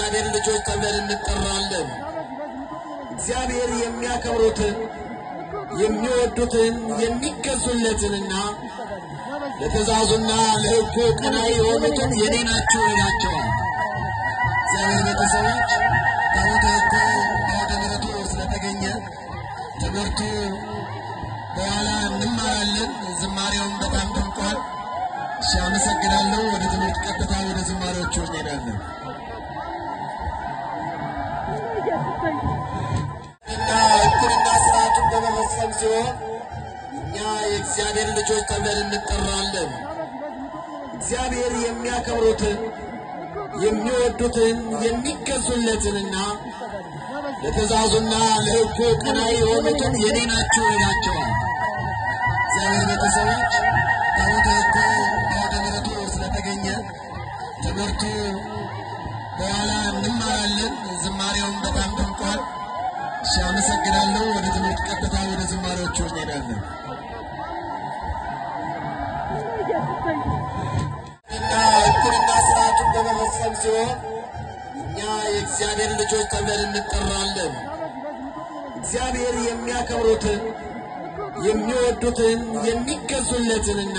የእግዚአብሔር ልጆች ተብለን እንጠራለን። እግዚአብሔር የሚያከብሩትን የሚወዱትን የሚገዙለትንና ለትእዛዙና ለሕጉ ቀናኢ የሆኑትን የኔ ናቸው ይላቸዋል። እግዚአብሔር ቤተሰቦች፣ ታቦተ ሕጉ በአውደ ምሕረቱ ስለተገኘ ትምህርቱ በኋላ እንማራለን። ዝማሬውን በጣም ደምቋል። እሺ፣ አመሰግናለሁ። ወደ ትምህርት ቀጥታ ወደ ዝማሬዎቹ እንሄዳለን። እና ሕጉንና ስርዓቱን በመፈጸም ሲሆን እኛ የእግዚአብሔር ልጆች ተብለን እንጠራለን። እግዚአብሔር የሚያከብሩትን የሚወዱትን የሚገዙለትንና ለትእዛዙና ለሕጉ ቀናኢ የሆኑትን የኔ ናቸው ይላቸዋል። እግዚአብሔር ቤተሰቦች፣ ታቦተ ሕጉ በአውደ ምሕረቱ ስለተገኘ ትምህርቱ በኋላ እንማራለን። ዝማሬውን በጣም ደምቋል። እሺ፣ አመሰግናለሁ። ወደ ትምህርት ቀጥታ ወደ ዝማሬዎቹ እንሄዳለን። እና ሕጉንና ስርዓቱን በመፈጸም ሲሆን እኛ የእግዚአብሔር ልጆች ተብለን እንጠራለን። እግዚአብሔር የሚያከብሩትን የሚወዱትን የሚገዙለትንና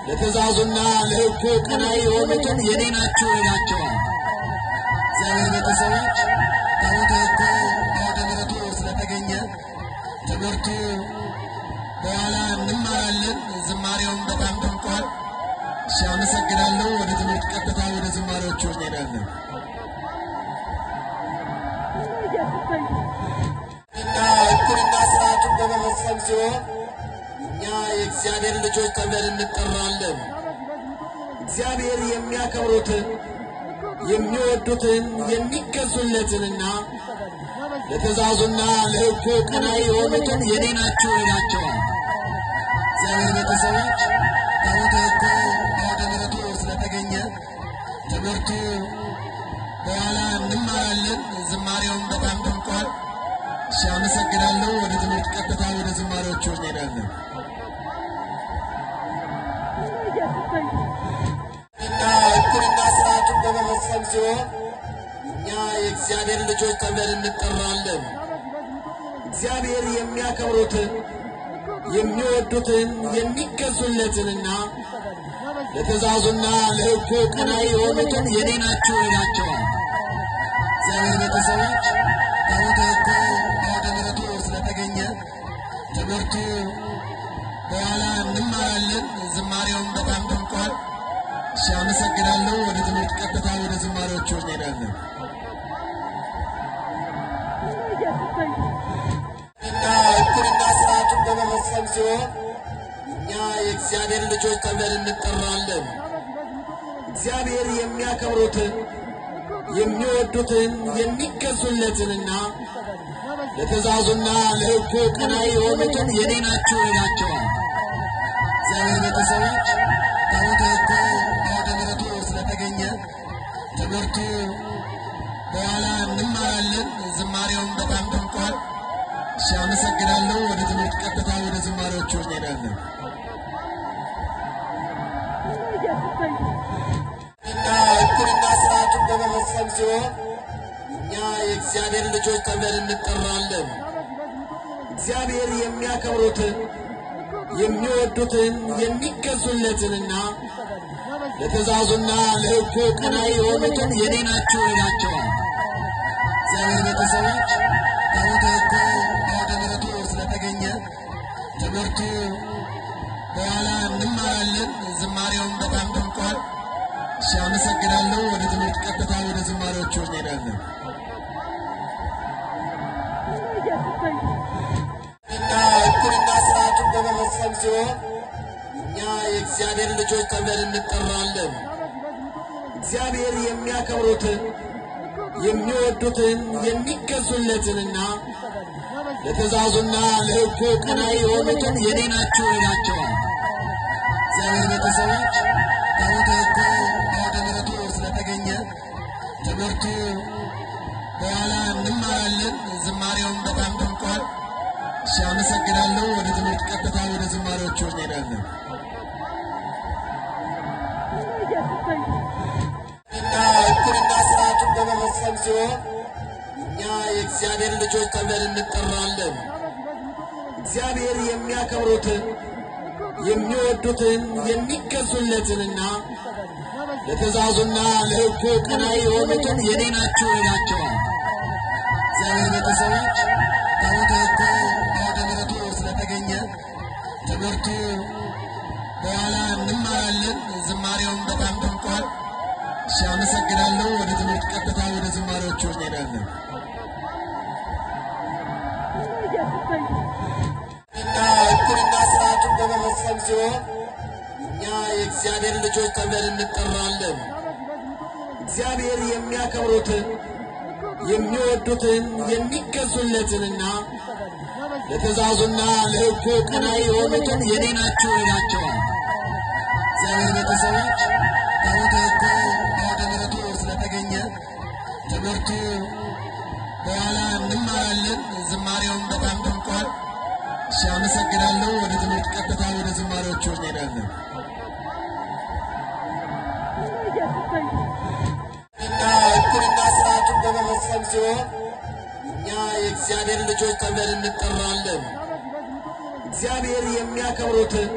ለትእዛዙና ለሕጉ ቀናኢ የሆኑትን የኔ ናቸው ይላቸዋል። እግዚአብሔር ቤተሰቦች፣ ታቦተ ሕጉ በአውደ ምሕረቱ ስለተገኘ ትምህርቱ በኋላ እንማራለን። ዝማሬውን በጣም ደምቋል። እሺ፣ አመሰግናለሁ። ወደ ትምህርት ቀጥታ ወደ ዝማሬዎቹ እንሄዳለን። እና ሕጉንና ስርዓቱን በመፈጸም ሲሆን እኛ የእግዚአብሔር ልጆች ተብለን እንጠራለን። እግዚአብሔር የሚያከብሩትን የሚወዱትን የሚገዙለትንና ለትእዛዙና ለሕጉ ቀናኢ የሆኑትን የኔ ናቸው ይላቸዋል። እግዚአብሔር ቤተሰቦች፣ ታቦተ ሕጉ በአውደ ምሕረቱ ስለተገኘ ትምህርቱ በኋላ እንማራለን። ዝማሬውን በጣም ደምቋል። እሺ፣ አመሰግናለሁ። ወደ ትምህርት ቀጥታ ወደ ዝማሬዎቹ እንሄዳለን። እና ሕጉንና ስርዓቱን በመፈጸም ሲሆን እኛ የእግዚአብሔር ልጆች ተብለን እንጠራለን። እግዚአብሔር የሚያከብሩትን የሚወዱትን የሚገዙለትንና ለትእዛዙና ለሕጉ ቀናኢ የሆኑትን የኔ ናቸው ይላቸዋል። እግዚአብሔር ቤተሰቦች፣ ታቦተ ሕጉ በአውደ ምሕረቱ ስለተገኘ ትምህርቱ በኋላ እንማራለን። ዝማሬውን በጣም ደምቋል። እሺ፣ አመሰግናለሁ። ወደ ትምህርት ቀጥታ ወደ ዝማሬዎቹ እንሄዳለን። እና ሕጉንና ስርዓቱን በመፈጸም ሲሆን እኛ የእግዚአብሔር ልጆች ተብለን እንጠራለን። እግዚአብሔር የሚያከብሩትን የሚወዱትን የሚገዙለትንና ለትእዛዙና ለሕጉ ቀናኢ የሆኑትን የኔ ናቸው ይላቸዋል። እግዚአብሔር ቤተሰቦች፣ ታቦተ ሕጉ በአውደ ምሕረቱ ስለተገኘ ትምህርቱ በኋላ እንማራለን። ዝማሬውን በጣም ደምቋል። እሺ፣ አመሰግናለሁ። ወደ ትምህርት ቀጥታ ወደ ዝማሬዎቹ እንሄዳለን። እና ሕጉንና ስርዓቱን በመፈጸም ሲሆን እኛ የእግዚአብሔር ልጆች ተብለን እንጠራለን። እግዚአብሔር የሚያከብሩትን የሚወዱትን የሚገዙለትንና ለትእዛዙና ለሕጉ ቀናኢ የሆኑትን የኔ ናቸው ይላቸዋል። እግዚአብሔር ቤተሰቦች፣ ታቦተ ሕጉ በአውደ ምሕረቱ ስለተገኘ ትምህርቱ በኋላ እንማራለን። ዝማሬውን በጣም ደምቋል። እሺ፣ አመሰግናለሁ። ወደ ትምህርት ቀጥታ ወደ ዝማሬዎቹ እንሄዳለን። እና ሕጉንና ስርዓቱን በመፈጸም ሲሆን እኛ የእግዚአብሔር ልጆች ተብለን እንጠራለን። እግዚአብሔር የሚያከብሩትን የሚወዱትን የሚገዙለትንና ለትእዛዙና ለሕጉ ቀናኢ የሆኑትን የኔ ናቸው ይላቸዋል። እግዚአብሔር ቤተሰቦች፣ ታቦተ ሕጉ በአውደ ምሕረቱ ስለተገኘ ትምህርቱ በኋላ እንማራለን። ዝማሬውን በጣም ደምቋል። እሺ፣ አመሰግናለሁ። ወደ ትምህርት ቀጥታ ወደ ዝማሬዎቹ እንሄዳለን። እና ሕጉንና ስርዓቱን ሲሆን እኛ የእግዚአብሔር ልጆች ተብለን እንጠራለን። እግዚአብሔር የሚያከብሩትን የሚወዱትን የሚገዙለትንና ለትእዛዙና ለሕጉ ቀናኢ የሆኑትን የኔ ናቸው ይላቸዋል። እግዚአብሔር ቤተሰቦች ታቦተ ሕጉ በአውደ ምሕረቱ ስለተገኘ ትምህርቱ በኋላ እንማራለን። ዝማሬውን በጣም ደምቋል። እሺ፣ አመሰግናለሁ። ወደ ትምህርት ቀጥታ ወደ ዝማሬዎቹ እንሄዳለን። እና ሕጉንና ሥርዓቱን በመፈጸም ሲሆን እኛ የእግዚአብሔር ልጆች ተብለን እንጠራለን። እግዚአብሔር የሚያከብሩትን የሚወዱትን የሚገዙለትንና ለትእዛዙና ለሕጉ ቀናኢ የሆኑትን የኔ ናቸው ይላቸዋል። እግዚአብሔር ቤተሰቦች ታቦተ ሕጉ በአውደ ምሕረቱ ስለተገኘ ትምህርቱ በኋላ እንማራለን። ዝማሬውን በጣም ደምቋል። እሺ፣ አመሰግናለሁ። ወደ ትምህርት ቀጥታ ወደ ዝማሬዎቹ እንሄዳለን። እና ሕጉንና ሥርዓቱን በመፈጸም ሲሆን እኛ የእግዚአብሔር ልጆች ተብለን እንጠራለን። እግዚአብሔር የሚያከብሩትን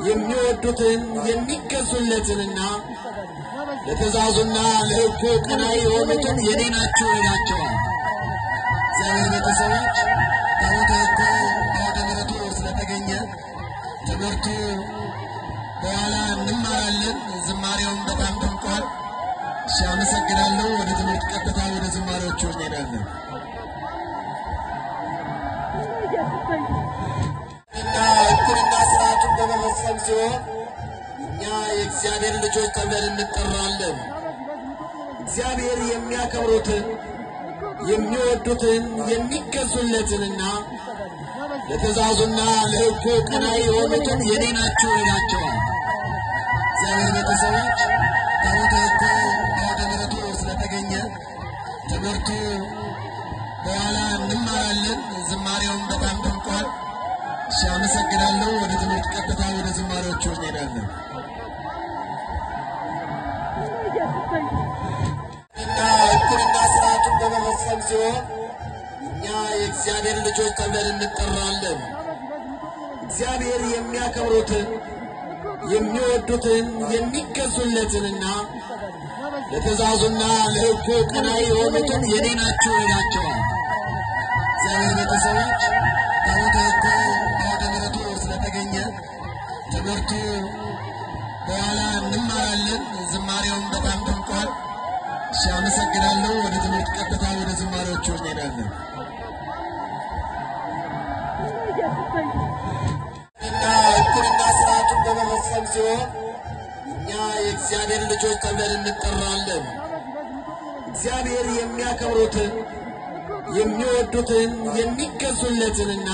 የሚወዱትን የሚገዙለትንና ለትእዛዙና ለሕጉ ቀናኢ የሆኑትን የኔ ናቸው ይላቸዋል። እግዚአብሔር ቤተሰቦች ታቦተ ሕጉ በአውደ ምሕረቱ ስለተገኘ ትምህርቱ በኋላ እንማራለን። ዝማሬውን በጣም ደምቋል። እሺ፣ አመሰግናለሁ። ወደ ትምህርት ቀጥታ ወደ ዝማሬዎቹ እንሄዳለን። እና ሕጉንና ሥርዓቱን በመፈጸም ሲሆን እኛ የእግዚአብሔር ልጆች ተብለን እንጠራለን። እግዚአብሔር የሚያከብሩትን የሚወዱትን የሚገዙለትንና ለትእዛዙና ለሕጉ ቀናኢ የሆኑትን የኔ ናቸው ይላቸዋል። እግዚአብሔር ቤተሰቦች ታቦተ ሕጉ በአውደ ምሕረቱ ስለተገኘ ትምህርቱ በኋላ እንማራለን። ዝማሬውን በጣም ደምቋል። እሺ፣ አመሰግናለሁ። ወደ ትምህርት ቀጥታ ወደ ዝማሬዎቹ እንሄዳለን። እና ሕጉንና ሥርዓቱን በመፈጸም ሲሆን እኛ የእግዚአብሔር ልጆች ተብለን እንጠራለን። እግዚአብሔር የሚያከብሩትን የሚወዱትን የሚገዙለትንና ለትእዛዙና ለሕጉ ቀናኢ የሆኑትን የኔ ናቸው ይላቸዋል። እግዚአብሔር ቤተሰቦች ታቦተ ሕጉ በአውደ ምሕረቱ ስለተገኘ ትምህርቱ በኋላ እንማራለን። ዝማሬውን በጣም ደምቋል። እሺ፣ አመሰግናለሁ። ወደ ትምህርት ቀጥታ ወደ ዝማሬዎቹ እንሄዳለን። እና ሕጉንና ሥርዓቱን በመፈጸም ሲሆን እኛ የእግዚአብሔር ልጆች ተብለን እንጠራለን። እግዚአብሔር የሚያከብሩትን የሚወዱትን የሚገዙለትንና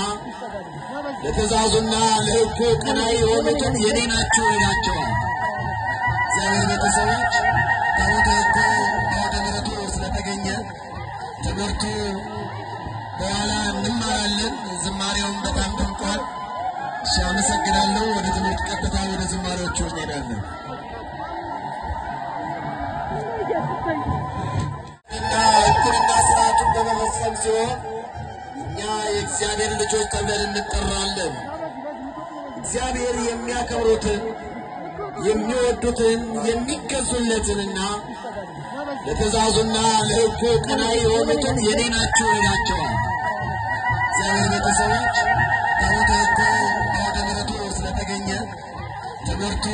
ለትእዛዙና ለሕጉ ቀናኢ የሆኑትን የኔ ናቸው ይላቸዋል። እግዚአብሔር ቤተሰቦች ታቦተ ሕጉ በአውደ ምሕረቱ ስለተገኘ ትምህርቱ በኋላ እንማራለን። ዝማሬውን በጣም ደምቋል። እሺ፣ አመሰግናለሁ። ወደ ትምህርት ቀጥታ ወደ ዝማሬዎቹ እንሄዳለን። እና ሕጉንና ሥርዓቱን በመፈጸም ሲሆን እኛ የእግዚአብሔር ልጆች ተብለን እንጠራለን። እግዚአብሔር የሚያከብሩትን የሚወዱትን የሚገዙለትንና ለትእዛዙና ለሕጉ ቀናኢ የሆኑትን የኔ ናቸው ይላቸዋል። እግዚአብሔር ቤተሰቦች ታቦተ ሕጉ በአውደ ምሕረቱ ስለተገኘ ትምህርቱ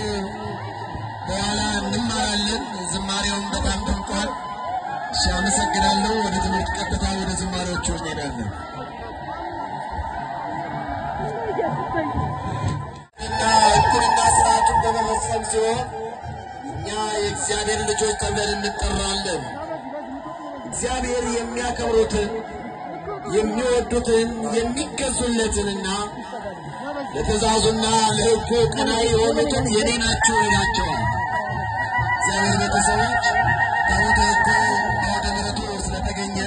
በኋላ እንማራለን። ዝማሬውን በጣም ደምቋል። እሺ፣ አመሰግናለሁ። ወደ ትምህርት ቀጥታ ወደ ዝማሬዎቹ እንሄዳለን። እና ሕጉንና ሥርዓቱን በመፈጸም ሲሆን እኛ የእግዚአብሔር ልጆች ተብለን እንጠራለን። እግዚአብሔር የሚያከብሩትን የሚወዱትን የሚገዙለትንና ለትእዛዙና ለሕጉ ቀናኢ የሆኑትን የኔ ናቸው ይላቸዋል። እግዚአብሔር ቤተሰቦች ታቦተ ሕጉ በአውደ ምሕረቱ ስለተገኘ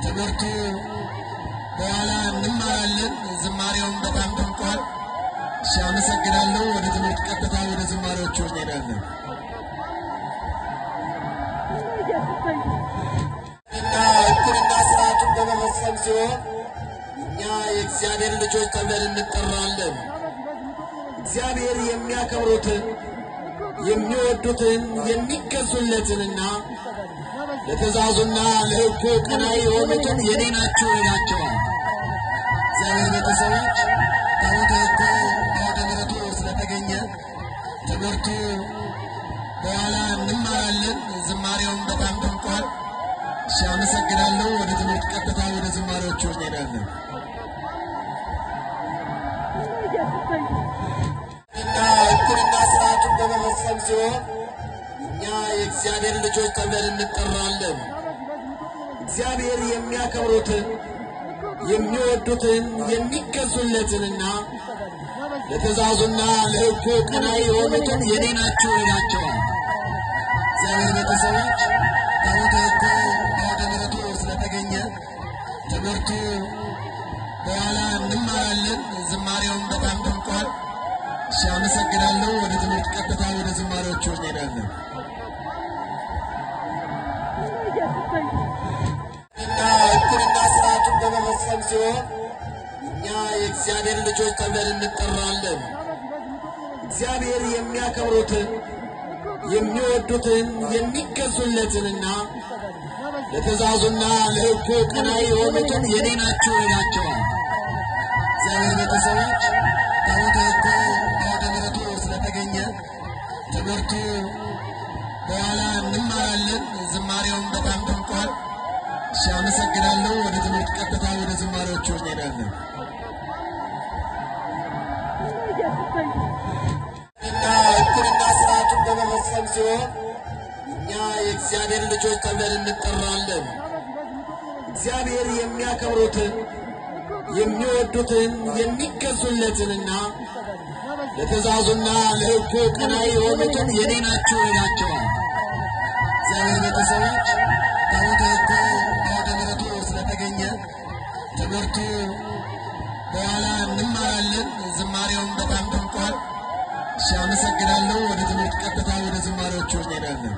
ትምህርቱ በኋላ እንማራለን። ዝማሬውን በጣም ደምቋል። እሺ፣ አመሰግናለሁ። ወደ ትምህርት ቀጥታ ወደ ዝማሬዎቹ እንሄዳለን። ሲሆን እኛ የእግዚአብሔር ልጆች ተብለን እንጠራለን። እግዚአብሔር የሚያከብሩትን የሚወዱትን የሚገዙለትንና ለትእዛዙና ለሕጉ ቀናኢ የሆኑትን የኔ ናቸው ይላቸዋል። እግዚአብሔር ቤተሰቦች፣ ታቦተ ሕጉ በአውደ ምሕረቱ ስለተገኘ ትምህርቱ በኋላ እንማራለን። ዝማሬውም በጣም ደምቋል። እሺ፣ አመሰግናለሁ። ወደ ትምህርት ቀጥታ ወደ ዝማሬዎቹ እንሄዳለን። እና ሕጉንና ሥርዓቱን በመፈጸም ሲሆን እኛ የእግዚአብሔር ልጆች ተብለን እንጠራለን። እግዚአብሔር የሚያከብሩትን የሚወዱትን የሚገዙለትንና ለትእዛዙና ለሕጉ ቀናኢ የሆኑትን የኔ ናቸው ይላቸዋል። እግዚአብሔር ቤተሰቦች፣ ታቦተ ሕጉ በአውደ ምሕረቱ ስለተገኘ ትምህርቱ በኋላ እንማራለን። ዝማሬውም በጣም ደምቋል። እሺ፣ አመሰግናለሁ። ወደ ትምህርት ቀጥታ ወደ ዝማሬዎቹ እንሄዳለን። እና ሕጉንና ሥርዓቱን በመፈጸም ሲሆን እኛ የእግዚአብሔር ልጆች ተብለን እንጠራለን። እግዚአብሔር የሚያከብሩትን የሚወዱትን የሚገዙለትንና ለትእዛዙና ለሕጉ ቀናኢ የሆኑትን የኔ ናቸው ይላቸዋል። እግዚአብሔር ቤተሰቦች፣ ታቦተ ሕጉ በአውደ ምሕረቱ ስለተገኘ ትምህርቱ በኋላ እንማራለን። ዝማሬውም በጣም ደምቋል። እሺ፣ አመሰግናለሁ። ወደ ትምህርት ቀጥታ ወደ ዝማሬዎቹ እንሄዳለን። እና ሕጉንና ሥርዓቱን በመፈጸም ሲሆን እኛ የእግዚአብሔር ልጆች ተብለን እንጠራለን። እግዚአብሔር የሚያከብሩትን የሚወዱትን የሚገዙለትንና ለትእዛዙና ለሕጉ ቀናኢ የሆኑትን የኔ ናቸው ይላቸዋል። እግዚአብሔር ቤተሰቦች፣ ታቦተ ሕጉ በአውደ ምሕረቱ ስለተገኘ ትምህርቱ በኋላ እንማራለን። ዝማሬውም በጣም ደምቋል። እሺ፣ አመሰግናለሁ። ወደ ትምህርት ቀጥታ ወደ ዝማሬዎቹ እንሄዳለን።